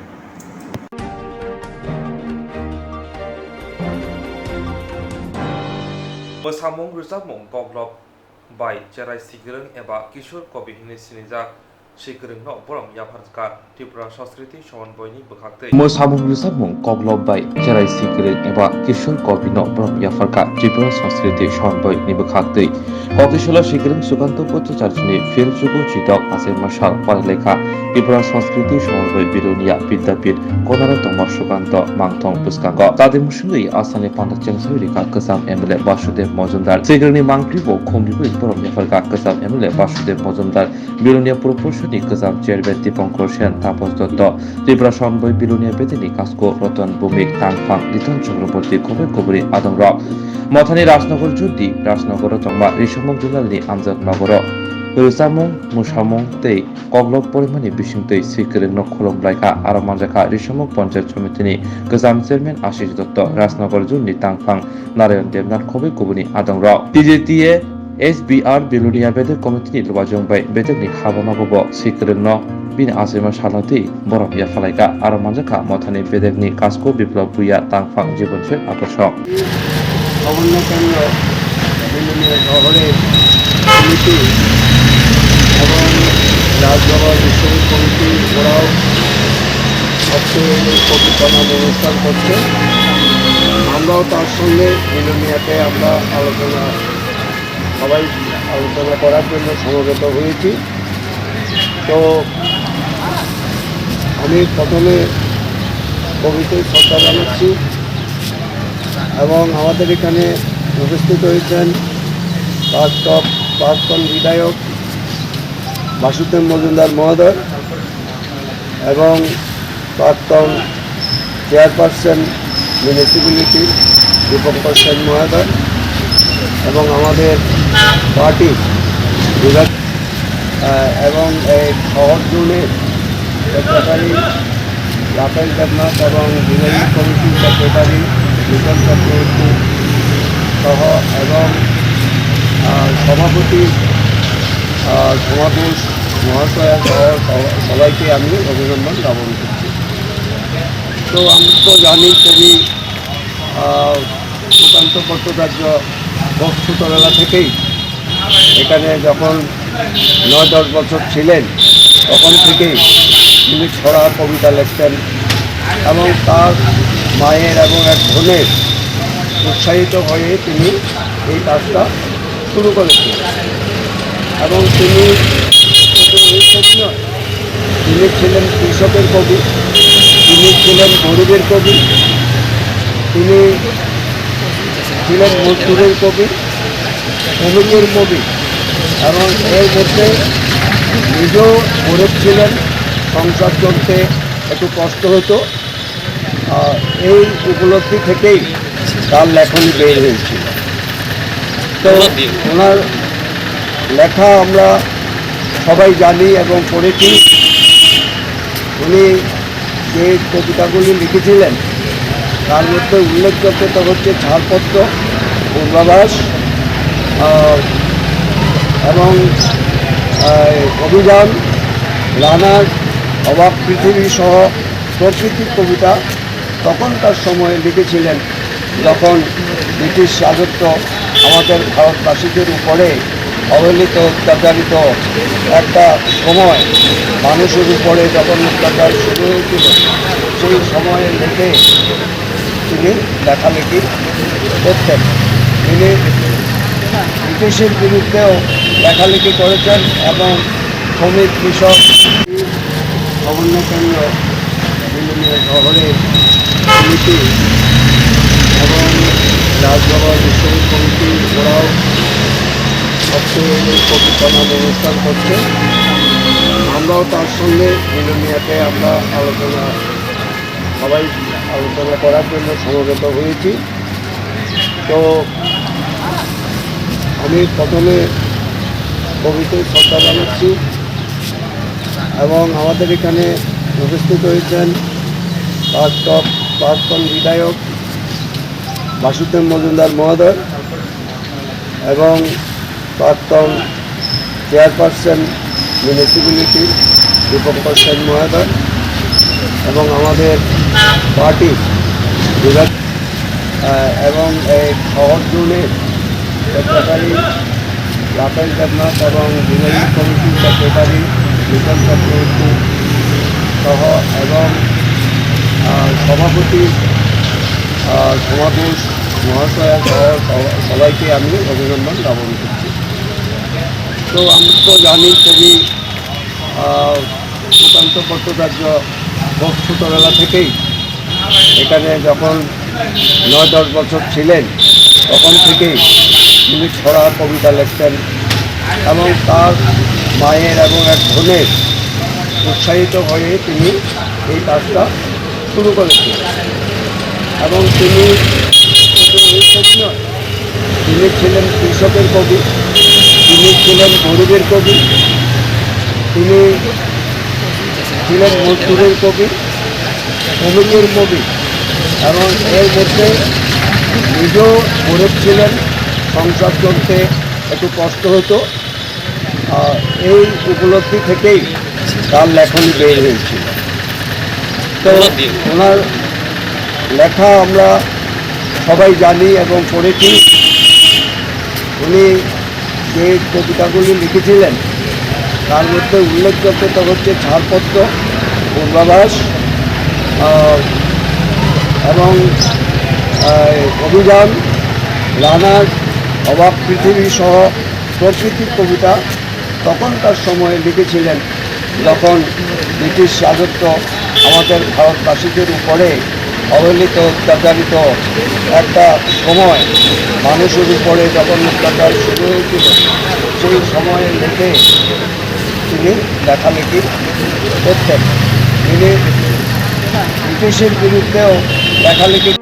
Mwsamung rwchapmung koklop bai cherai sikwrwng eba Kishore Kobi hwnwi sinijak sikwrwngno borom yapharkha Tripura Sanskriti Somonboini bwkhaktwi. Mwsamung rwchapmung koklop bai cherai sikwrwng eba Kishore Kobino borom yapharkha Tripura Sanskriti Somonboini bwkhaktwi. Kokisolo sikwrwng Sukanto Bhattacharjini philchugo chidok achai masal parilaikha Tripura Sanskriti Somonboi Bilonia Vidyapith konaro tongma Sukanto mangthong bwskango. Chadi musungwi asani panda chengsawi rikha kwcham M L A Basudev Mojumdar. Sikwrwngni mangtwi bo khumriwi borom yapharkha kwcham M L A Basudev Mojumdar, Bilonia Pur Porishadni kwcham chairman Dipankar Sen, Tapas Dotto, Tripura Somonboi Bilonia bedeni kasko Roton Bhumik, Tangphang, Liton Chakraborty, khoboi khobori adongrok. Mothani Rajnagar Jyoti, Rajnagaro tongma Risomuk Junalni amjak nogoro rwchapmung, mwsamung tei koklop porimani bisingtwi sikwrwngno khulum laikha, aro manjakha Risomuk Panchayat Somitini kwcham chairman Ashish Dotto, Rajnagar Jyotini Tangphang Narayan Debnath, khoboi khoboni adongrok. T J T A S B R Bilonia bedek committee ni luajwng bai bedekni habanogo bo sikwrwngno Bini achaima salno twi borok yapha lai kha. Aro manjakha mothani bedekni kasko Biplop Bhuya, tangphang Jibon Sen Athar Song. অবন্য কেন্দ্র বিভিন্ন শহরে কমিটি এবং রাজনগর উৎসবের কমিটি, ওরাও আজকে এই কবি প্রণাম অনুষ্ঠান করছে। আমরাও তার সঙ্গে মিলনিয়াতে আমরা আলোচনা, সবাই আলোচনা করার জন্য সমবেত হয়েছি। তো আমি প্রথমে কবিতে শ্রদ্ধা জানাচ্ছি এবং আমাদের এখানে উপস্থিত হয়েছেন প্রাক্তন, প্রাক্তন বিধায়ক বাসুদেব মজুমদার মহোদয় এবং প্রাক্তন চেয়ারপারসন মিউনিসিপ্যালিটি দীপঙ্কর সেন মহোদয় এবং আমাদের পার্টি বিভাগ, আহ, এবং এই শহর জোনের সেক্রেটারি রাফেল দেবনাথ এবং বিভাগীয় কমিটির সেক্রেটারি লিটন চক্রবর্তী সহ এবং, আহ, সভাপতি, আহ, সমাবেশ মহাশয়া সহ সব-, সবাইকে আমি অভিনন্দন জ্ঞাপন করছি। তো আমরা তো জানি কবি, আহ, সুকান্ত ভট্টাচার্য খুব ছোটবেলা থেকেই এখানে যখন নয় দশ বছর ছিলেন, তখন থেকেই তিনি ছড়া কবিতা লেখতেন এবং তার মায়ের এবং এক বোনের উৎসাহিত হয়ে তিনি এই কাজটা শুরু করেছিলেন। এবং তিনি শুধু এই কবি নয়, তিনি ছিলেন কৃষকের কবি, তিনি ছিলেন গরিবের কবি, তিনি ছিলেন মজদুরের কবি, শ্রমিকের কবি। এবং এর মধ্যে নিজেও গরিব ছিলেন, সংসার চলতে একটু কষ্ট হতো। আহ, এই উপলব্ধি থেকেই তার লেখনী বের হয়েছিল। তো ওনার লেখা আমরা সবাই জানি এবং পড়েছি। উনি যে কবিতাগুলি লিখেছিলেন, তার মধ্যে উল্লেখযোগ্যতা হচ্ছে ছাড়পত্র, পূর্বাভাস, আহ, এবং, আহ, অভিযান, রানার, অবাক পৃথিবী সহ প্রভৃতি কবিতা তখনকার সময়ে লিখেছিলেন, যখন ব্রিটিশ রাজত্ব আমাদের ভারতবাসীদের উপরে অবহেলিত, অত্যাচারিত একটা সময়, মানুষের উপরে যখন অত্যাচার শুরু হয়েছিল, সেই সময়ে লিখে তিনি লেখালেখি করতেন। তিনি ব্রিটিশের বিরুদ্ধেও লেখালেখি করেছেন এবং শ্রমিক, কৃষক, অবন্য কেন্দ্র, বিভিন্ন শহরে কমিটি এবং রাজনগর উৎসবের কমিটি, ওরাও আজকে এই কবি প্রণাম অনুষ্ঠান করছে। আমরাও তার সঙ্গে মিলনিয়াতে আমরা আলোচনা, সবাই আলোচনা করার জন্য সমবেত হয়েছি। তো আমি প্রথমে কবিতে শ্রদ্ধা জানাচ্ছি এবং আমাদের এখানে উপস্থিত হয়েছেন প্রাক্তন, প্রাক্তন বিধায়ক বাসুদেব মজুমদার মহোদয় এবং প্রাক্তন চেয়ারপারসন মিউনিসিপ্যালিটি দীপঙ্কর সেন মহোদয় এবং আমাদের পার্টি বিভাগ, আহ, এবং এই শহর জোনের সেক্রেটারি রাফেল দেবনাথ এবং বিভাগীয় কমিটির সেক্রেটারি লিটন চক্রবর্তী সহ এবং, আহ, সভাপতি, আহ, সমাবেশ মহাশয়া সহ সব-, সবাইকে আমি অভিনন্দন জ্ঞাপন করছি। তো আমরা তো জানি কবি, আহ, সুকান্ত ভট্টাচার্য খুব ছোটবেলা থেকেই এখানে যখন নয় দশ বছর ছিলেন, তখন থেকেই তিনি ছড়া কবিতা লেখতেন এবং তার মায়ের এবং এক বোনের উৎসাহিত হয়ে তিনি এই কাজটা শুরু করেছিলেন। এবং তিনি শুধু এই কবি নয়, তিনি ছিলেন কৃষকের কবি, তিনি ছিলেন গরিবের কবি, তিনি ছিলেন মজদুরের কবি, শ্রমিকের কবি। এবং এর মধ্যে নিজেও গরিব ছিলেন, সংসার চলতে একটু কষ্ট হতো। আহ, এই উপলব্ধি থেকেই তার লেখনী বের হয়েছিল। তো ওনার লেখা আমরা সবাই জানি এবং পড়েছি। উনি যে কবিতাগুলি লিখেছিলেন, তার মধ্যে উল্লেখযোগ্যতা হচ্ছে ছাড়পত্র, পূর্বাভাস, আহ, এবং, আহ, অভিযান, রানার, অবাক পৃথিবী সহ প্রভৃতি কবিতা তখনকার সময়ে লিখেছিলেন, যখন ব্রিটিশ রাজত্ব আমাদের ভারতবাসীদের উপরে অবহেলিত, অত্যাচারিত একটা সময়, মানুষের উপরে যখন অত্যাচার শুরু হয়েছিল, সেই সময়ে লেখে তিনি লেখালেখি করতেন। তিনি ব্রিটিশের বিরুদ্ধেও লেখালেখি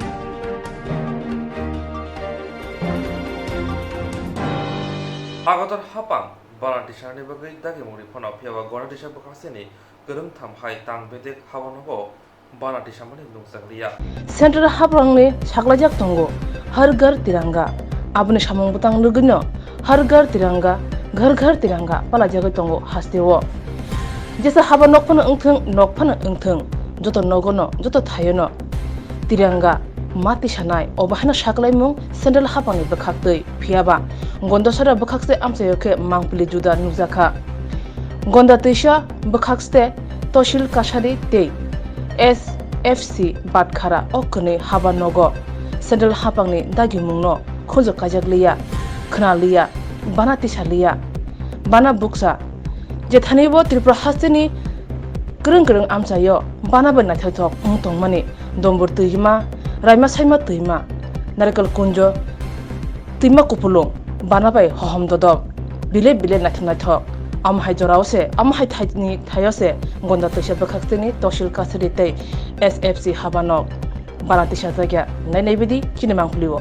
Agador hapang bana tisani bagwi dagi mungri phano, phiya ba gora tisa bwkhaksini kwrwng tham hai tang bedek haba nogo bana tisamani nukjak liya. Central haprangni saklaijak tongo Har Ghar Tiranga. Aboni samung bwtang lwgwino Har Ghar Tiranga, Ghar Ghar Tiranga palaijagwi tongo hasteo. Jesa haba nok phano wngthwng, nok phano wngthwng, joto nogono, joto thaiono Tiranga ma tisanai, obo haino saklaimung Central haphangni bwkhaktwi. Phiyaba Gondasara bwkhakse amchaio khe mangpili juda nukjakha. Gonda twisa bwkhakste Tosil Kasari tei S F C Batkara o kwnwi haba nogo Central haphangni dagimungno khunju kaijak liya, khna liya, bana tisa liya, bana buksa. Jethanibo Tripura hasteni kwrwng kwrwng amchaio bana bai naithothok wng tongmani, dombor twima, raima saima twima, narikal kunjo twima kupulung, bana bai hohom dodok, bile bile naithok naithok. Amo hai jorao se, amo hai thaini thaio se Gonda twisa bwkhaktwini Tosil Kasari tei S F C habanok. Bana tisajak ya, nai nai bidi chini mangpili o.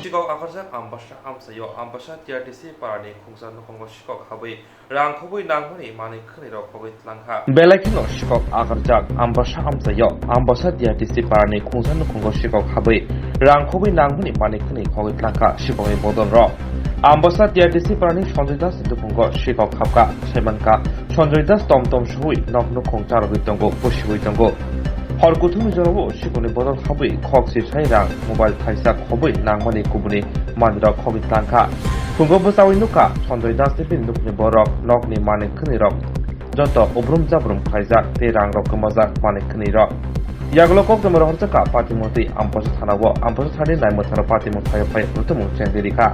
Sikok akarjak Ambasa amchaio, Ambasa T R T C parani khungsa nukhungo sikok habwi rang khobwi nangmani manwi khwnwi rok khogwi tlangkha. Belai kheno sikok akarjak Ambasa amchaio, Ambasa T R T C parani khungsa nukhungo sikok habwi rang khobwi nangmani manwi khwnwi khogwi tlangkha sikokni bodol rok. Ambasa T R T C parani Sanjoy Das ni nukhungo sikok habkha, saimankha Sanjoy Das tom tom suwi nok nukhung charogwi tongo, pusiwi tongo. Hor kuthumni jorao sikokni bodol habwi khok sisai rang, mobile thaisa khobwi nangmani kubuni manwirok khogwi tlangkha. Phungo bwchaui nukha, Sanjoy Das ni bini nukhungni borok, nokni manwi khwnwirok joto ubrum jabrum khlaijak tei rangrok kwmajak manwi khwnwirok. Yagulo koktwma rohorjakha patimung tei Ambasa thanao, Ambasa thani naimwthano patimung phaiyo phai rwtwmung chengdi rikha.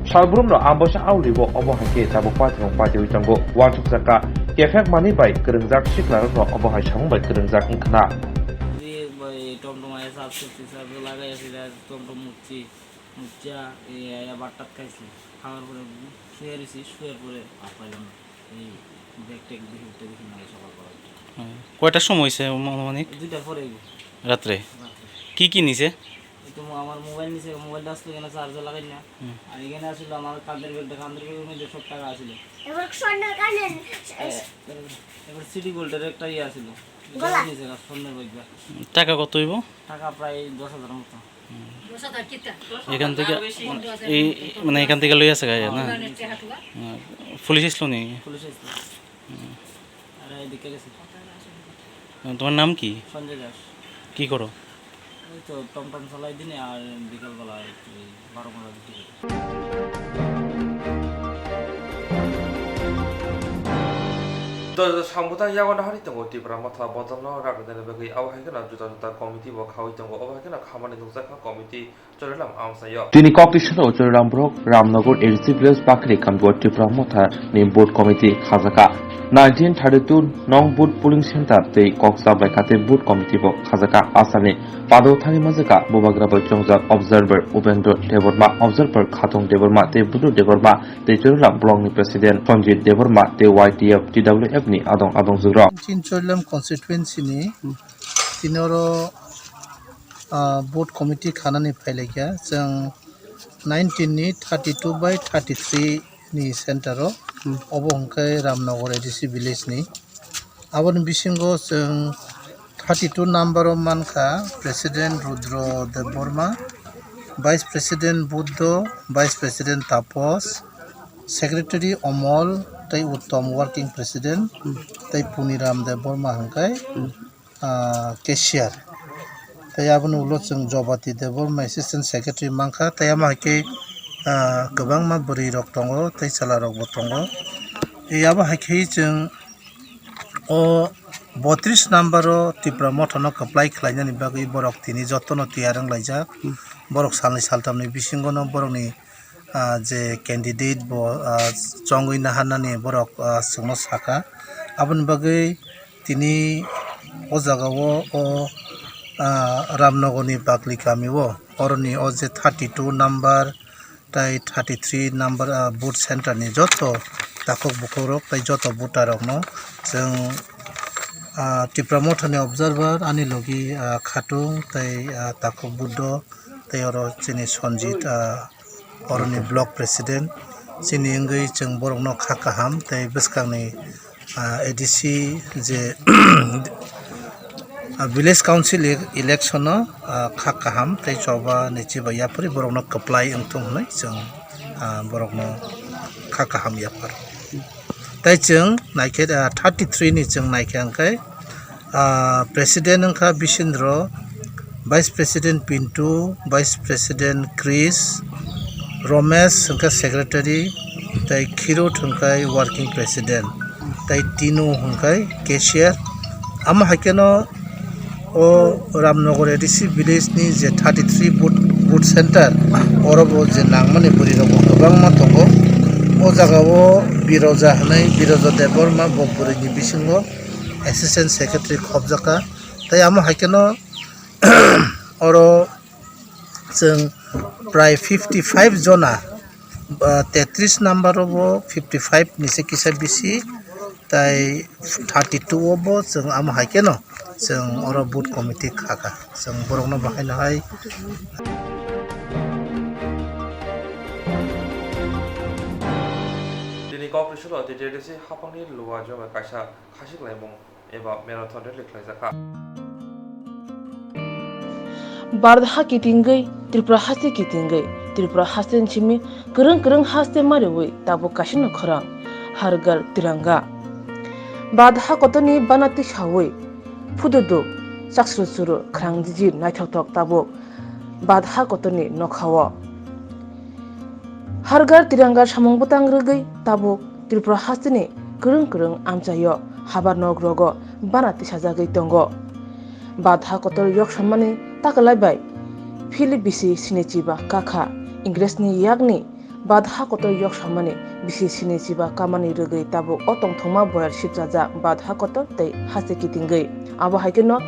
Salbrumno Ambasa aulibo obo hai khe tabuk patimung patiui tongo. Uansukjakha kephek manwi bai kwrwngjak siklarokno obo hai samung bai kwrwngjak wngkhna. Di bai tom tom ai sab sab sab lagai asi da tom tom mukti. Mucha, e, ya, ya, batat kaisi. Hawar pore suyar isi, suyar pore apailong. Ei bag tag bihi, tag bihi nai sokol koro. হুম। কয়টার সময় হয়েছে আনুমানিক? দুইটার পরে অইবো। রাত্রে? রাত্রে। কি কি নিছে? এই তো মা-, আমার মোবাইল নিচে, মোবাইলটা আসলে এখানে চার্জে লাগাই না। হুম। আর এখানে আসলে আমার কাঁধের ব্যাগটা, কাঁধের ব্যাগের মধ্যে সব টাকা আছিল। এবার স্বর্ণের কানের এ, এবার সিটি গোল্ডের একটা ইয়ে আছিল। গলা। নিচে স্বর্ণের ব্যাগটা। টাকা কত হইব? টাকা প্রায় দশ হাজার মতো। এখান থেকে, এই, মানে, এখান থেকে লই আছে গায়ে, না? হ্যাঁ। পুলিশ আসলো নি? পুলিশ আসলো। আরে, এদিকে গেছে। তোমার নাম কি? সঞ্জয় দাস। কি করো? ওই তো টমটম চালাই দিনে আর বিকালবেলা একটু ওই বারো ঘন্টা ডিউটি করি। Dojo sambuta yago nahari tongo Tipra Motha bodolno ragdani bagwi, abo hai kheno juda juda committee bo khaui tongo, obo hai kheno khamani nukjakha committee Choriram amsaio. Tini kokti salo Choriram borok Ramnagar A D C village Bakri Kamgo Tipra Motha ni booth committee khajaka. Nineteen thirty-two nong booth polling center tei kok chabai kate booth committee bo khajaka. Asani pado thani majaka bubagra bai chongjak observer Upendra Debbarma, observer Khatong Debbarma tei Budu Debbarma tei Choriram block ni president Sanjit Debbarma tei Y T F T W F ni adong adong jwrok. Chin Choriram constituency ni tini oro ah, booth committee khanani phailaikha. Chwng nineteen ni thirty-two by thirty-three ni center o. Hmm. Obo hwnkhe Ramnagar A D C village ni. Aboni bisingo chwng thirty-two number o mankha President Rudra Debbarma, Vice President Buddho, Vice President Tapos, Secretary Omol, tei Uttom Working President, hmm, tei Puniram Debbarma hwnkhe, hmm, ah, cashier. Tei aboni ulo chwng Jobati Debbarma assistant secretary mankha, tei amo hai khe, ah, kwbangma bwrwi rok tongo tei chwla rok bo tongo. Tei abo hai khe chwng o botris number o Tipra Motha no kwplai khlainani bagwi borok tini jotono tiyar wng laijak. Hmm. Borok salni saltamni bisingo no borokni ah, je candidate bo, ah, chongwi naharnani borok, ah, chwngno saka. Aboni bagwi tini o jagao o, ah, Ramnagarni Bakli kamio oroni o je thirty-two number tei thirty-three number, ah, booth center ni joto takhuk bukhukrok tei joto voter rokno chwng, ah, Tipra Mothani observer ani logi, ah, Khatung tei, ah, takhuk Buddho tei oro chini Sanjit, ah, oroni block president, chini wngwi chwng borokno kha kaham tei bwskangni, ah, A D C je, ah, village council e-, election o, ah, kha kaham tei choba ni chiba yaphari borokno kwplai wngthung hwnwi chwng, ah, borokno kha kaham yaphar. Tei chwng naikhe, ah, thirty-three ni chwng naikhe hwnkhe, ah, President wngkha Bisindro, Vice President Pintu, Vice President Chris, Romesh hwnkhe Secretary, tei Khirut hwnkhe Working President, tei Tinu hwnkhe Cashier. Amo hai kheno o Ramnagar A D C village ni je thirty-three booth, booth center, oro bo je nangmani bwrwi rok bo kwbangma tongo. O jaga o Biroja hwnwi, Biroja Debbarma bo bwrwi ni bisingo assistant secretary khobjaka. Tei amo hai kheno oro chwng prai fifty five jona, ah, tetris number o bo fifty five ni se kisa bisi, tai thirty two o bo chwng amo hai kheno chwng oro booth committee kha kha, chwng borok no bahai no hai. Tini kok risalo T T A D C hapangni Luwa Joma kaisa khasik laimung eba marathon rally khlaijak kha. Bharat ha kitingwi, Tripura haste kitingwi, Tripura haste ni simi kwrwng kwrwng haste mariwi tabuk kaisa no khorang Har Ghar Tiranga. Bharat ha kotorni bana tisawi phududu chaksru churu khorang jiji naithokthok tabuk Bharat ha kotorni nokhao. Har Ghar Tiranga samung bwtang rwgwi tabuk Tripura hasteni kwrwng kwrwng amchaio habar nok rogo bana tisajagwi tongo. Bharat ha kotor yok sammani takalai bai phili bisi sinichi ba kakha Ingresni yakni Bharat ha kotor yok sammani bisi sinichi ba kamani rwgwi tabuk o tongthokma boyar sipchajak Bharat ha kotor tei haste kitingwi. Abo hai kheno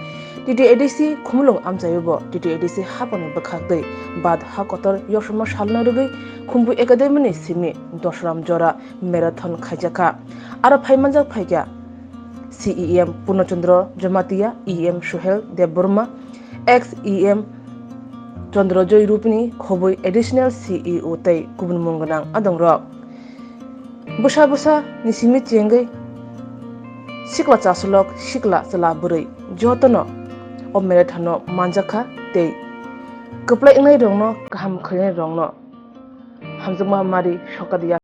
T T A D C Khumulwng amchaio bo T T A D C haponi bwkhak twi Bharat ha kotor yok samma salna rwgwi Khumbu Academy ni simi Dosram jora marathon khaijakha. Aro phaimanjak phaikha C E M Purno Chandra Jamatia, E M Suhel Debbarma, ex E M Chandra Joy Rupini khobwi Additional C E O tei kubun mung gwnang adongrok. Bwsa bwsa ni simi chengwi sikla chasulok, sikla chwla bwrwi jotono o meraithano manjakha tei kwplai wngnairokno, kaham khlainairokno hamjakma mari sokadiya.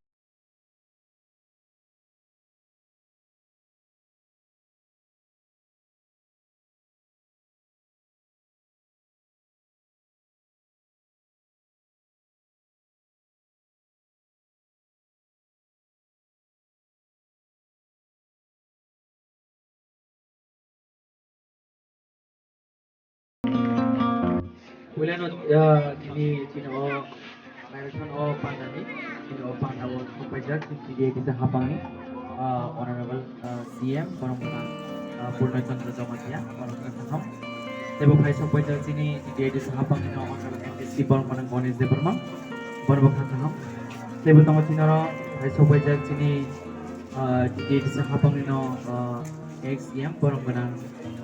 Puilano, ah, chini, chini o, marathon o pandani, chini o panda o sokpaijak, chini T D A D C hapangni, ah, Honorable, ah, C M, borok gwnang, ah, Purno Chandra Jamatia, borok gwnang kaham. Teibo phai sokpaijak chini T D A D C hapangni no Honorable M D C borok gwnang Ganesh Debbarma, borok bo kha kaham. Teibo tongo chini oro phai sokpaijak chini, ah, T D A D C hapangni no, ah, ex C M borok gwnang,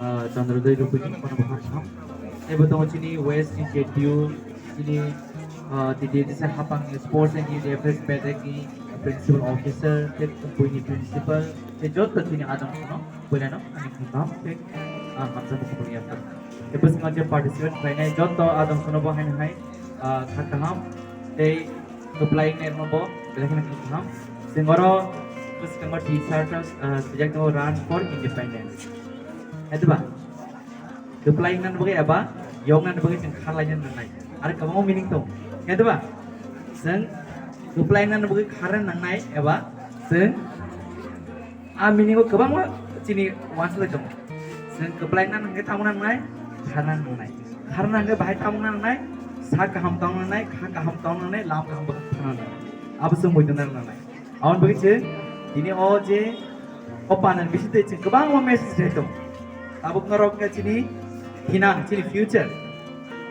ah, Chandra Joy Rupini, borok bo kha kaham. Teibo tongo chini West ni K T U, chini, ah, T D A D C hapangni Sports and Youth Affairs Bedek ni Principal Officer, tei buini Principal, tei joto chini adamsano, puilano, ani khungtham, tei, ah, hamjakma kubui yapha. Tei bwskango je participate khlainai joto adamsano bo haino hai, ah, kha kaham, tei kwplai wngnai rokno bo belai kheno kha kaham. Chwng oro bwskango T-shirt, ah, swijak tongo Run for Independence. Hai diba? Kwplai wngnani bagwi eba yoknani bagwi chwng kharlaina nangnai. Aro kwbangma meaning tongo. Khe diba? Chwng kwplai wngnani bagwi kharna nangnai eba chwng a meaning o kwbangma chini uansukjak tongo. Chwng kwplai wngnani hwnkhe tamo nangnai, kharna nangnai. Kharna hwnkhe bahai tamo nangnai, sak kaham tong nangnai, kha kaham tong nangnai, lam kaham bo thang nangnai. Abo chwng muitu nangnai. Aboni bagwi chwng tini o je o panel bisingtwi chwng kwbangma message rwui tongo. Tabuk norok khe chini hinang, chini future.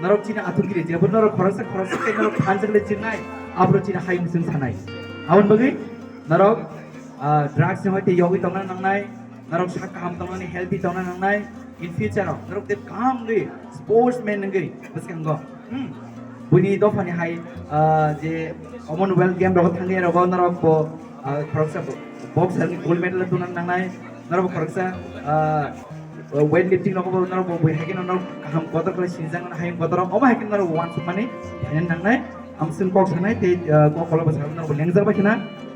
Norok chini athukiri, jebo norok khoroksa khoroksa khe norok phanjakle chingnai, aboro chini hayung chwng sanai. Aboni bagwi norok, ah, drugs ni hoite yogwi tongna nangnai, norok sak kaham tongnani healthy tongna nangnai. In future o norok tei kaham wngwi sportsman wngwi bwskango, hmm, buini dophani hai, ah, je Commonwealth game rogo thangwi rogo norok bo, ah, khoroksa bo-, boxer ni gold medal tungna nangnai, norok bo khoroksa, ah, weight lifting rogo bo norok bo bui hai kheno norok kaham kotor khlai sinijak nang hayung kotor omo hai kheno norok uansukmani nangnai. Amswng kok sanai tei, ah, kok kolok bo sanai norok bo lengjak bai khna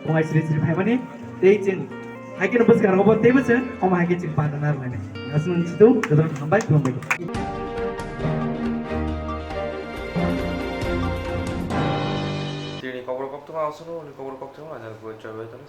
bungai sri sri phaimani tei chwng hai kheno bwskango bo tei bwswng omo hai khe chwng panda narwknai. Aswk nang situ, jotono hambai, khulumbai. Tini kokborok koktwma aswk nini kokborok koktwma ajak goi chawai tong.